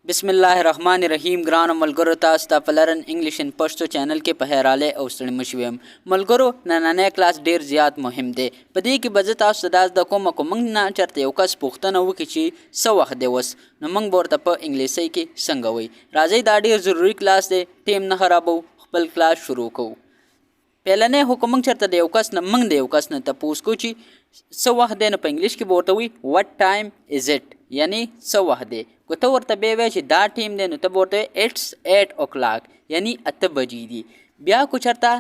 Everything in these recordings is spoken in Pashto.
بسم الله الرحمن الرحیم. ګرانو ملګرو، تاسو ته په Learn English in Pashto channel کې په خیر راغلئ او ستړي مه شوي یم. ملګرو، نننی کلاس ډیر زیات مهم دی. په دې کې به زه تاسو ته دا زده کوم، که موږ نه چېرته یو کس پوښتنه وکړي چې څه وخت دی اوس، نو موږ به ورته په انګلیسۍ کې څنګه وایي. راځئ، دا ډیر ضروري کلاس دی، ټایم نه خرابوو، خپل کلاس شروع کوو. پهلنی خو که موږ چېرته د یو کس نه موږ د یو کس نه تپوس کوو چې څه وخت دی، نو په انګلیش کې به ورته وایي "What time is it?" یعنی څه وخت دی. که ته ورته بیا وایې چې دا ټایم دی، نو ته به ورته وایې "It's 8 o'clock" یعنی 8 بجې دي. بیا که چېرته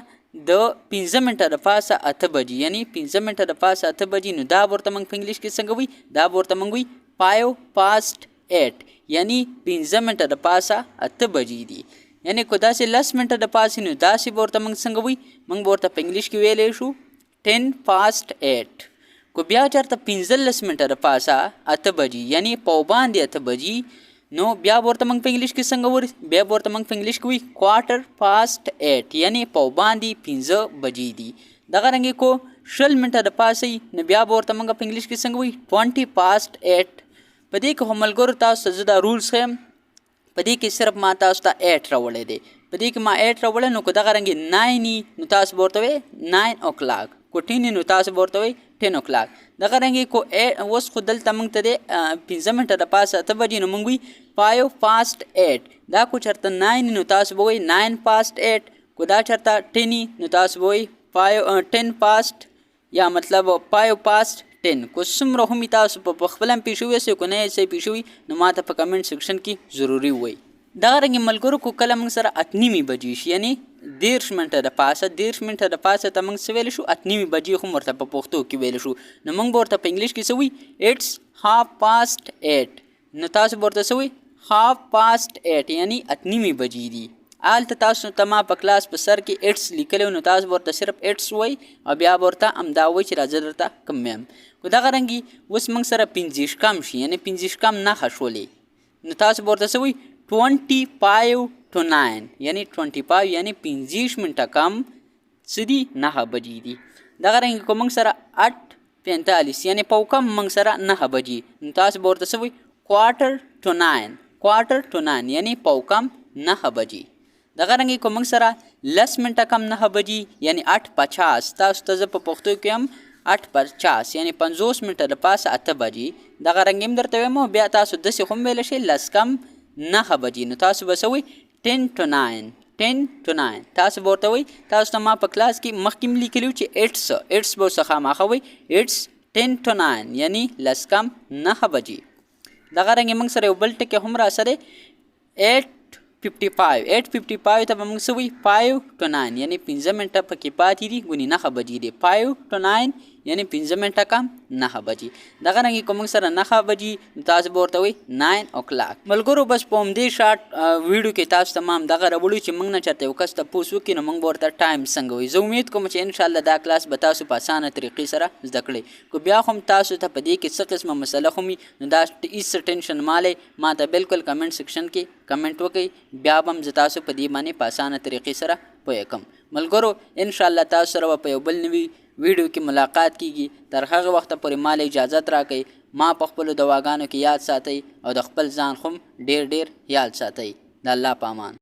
د 5 منټه د پاسه 8 بجې، یعنی 5 منټه د پاسه 8 بجې، نو دا به ورته موږ په انګلیش کې څنګه وایي؟ دا به ورته موږ وایي 8:05، یعنی 5 منټه د پاسه 8 بجې دي. یعنی که داسې 10 منټه د پاسه، نو داسې به ورته موږ څنګه وایي؟ موږ به ورته په انګلیش کې ویلی شو 8:10. که بیا چېرته 15 منټه د پاسه 8 بجې، یعنی پاو باندې 8 بجې، نو بیا به ورته موږ په انګلیش کې څنګه وایي؟ بیا به ورته موږ په انګلیش کې وایي 8:15، یعنی پاو باندې 5 بجې دي. دغه رنګې کو 20 منټه د پاسه، نو بیا به ورته موږ په انګلیش کې څنګه وایي؟ 8:20. په دې کې خو ملګرو تاسو ته زه دا rules ښیم. په دې کې صرف ما تاسو ته 8 راوړی دی. په دې کې ما 8 راوړی، نو که دغه رنګې 9، نو تاسو به ورته وایي 9 o'clock. کو 10، نو تاسو به ورته وایي 10 o'clock. دغه رنګې کو اوس خو دلته موږ ته دی 5 منټه د پاسه 8 بجې، نو موږ وایي 8:05. دا کو چېرته 9، نو تاسو به وایي 8:09. کو دا چېرته 10، نو تاسو به وایي 5 10 past یا مطلب 10:05. کو څومره هم تاسو په خپل هم پوه شوي یاست، که نه یاست پوه شوي، نو ما ته په comment section کې ضروري ووایئ. دغه رنګ ملګرو، کو کله موږ سره 8:30 بجې شي، یعنی 30 منټه د پاسه، 30 منټه د پاسه ته موږ څه ویلی شو؟ 8:30 بجې هم ورته په پښتو کې ویلی شو. نو موږ به ورته په انګلیش کې څه وایي؟ "It's 8:30." نو تاسو به ورته څه وایي؟ 8:30، یعنی 8:30 بجې دي. هلته تاسو ته ما په کلاس په سر کې "it's" لیکلی، نو تاسو به ورته صرف "it's" وایي او بیا به ورته همدا وایي چې راځه درته کوم وایم. که دغه رنګي اوس موږ سره 25 کم شي، یعنی 25 کم 9 شولې، نو تاسو به ورته څه وایي؟ 8:35، یعنی 25، یعنی 25 منټه کم څه دي؟ 9 بجې دي. دغه رنګ که موږ سره 8:45، یعنی پاو کم موږ سره 9 بجې، نو تاسو به ورته څه وایي؟ 8:45، 8:45، یعنی پاو کم 9 بجې. دغه رنګ که موږ سره 10 منټه کم 9 بجې، یعنی 8:50، تاسو ته زه په پښتو کې هم 8:50، یعنی 50 منټه د پاسه 8 بجې، دغه رنګ هم درته وایم. بیا تاسو داسې هم ویلی شئ 10 کم 9 بجې، نو تاسو به څه وایي؟ 8:50، 8:50 تاسو به ورته وایي. تاسو ته ما په کلاس کې مخکې هم لیکلي چې "it's"، "it's" به ورڅخه خامخا وایي. "It's 8:50" یعنی 10 کم 9 بجې. دغه رنګ موږ سره یو بل ټکی هم راسره 8:55. 8:55 ته به موږ څه وایي؟ 8:55، یعنی 5 منټه پکې پاتې دي، ګونې 9 بجې دي. 8:55، یعنی 5 منټه کم 9 بجې. دغه رنګ که موږ سره 9 بجې، نو تاسو به ورته وایي 9 o'clock. ملګرو، بس په همدې short ویډیو کې تاسو ته ما همدغه راوړو چې موږ نه چېرته یو کس تپوس وکړي، نو موږ به ورته ټایم څنګه وایي. زه امید کوم چې انشاءالله دا کلاس به تاسو په اسانه طریقې سره زده کړئ. که بیا هم تاسو ته په دې کې څه قسمه مسله هم وي، نو دا هېڅ ټینشن مه لئ، ما ته بالکل comment section کې کمنټ وکړئ، بیا به هم زه تاسو په دې باندې په اسانه طریقې سره پوه کړم. ملګرو، انشاءالله تاسو سره به په یو بل نوي ویډیو کې ملاقات کیږي. تر هغه وخته پورې ما له اجازت راکړئ. ما په خپلو دعاګانو کې یاد ساتئ او د خپل ځان هم ډیر ډیر خیال ساتئ. د الله په امان.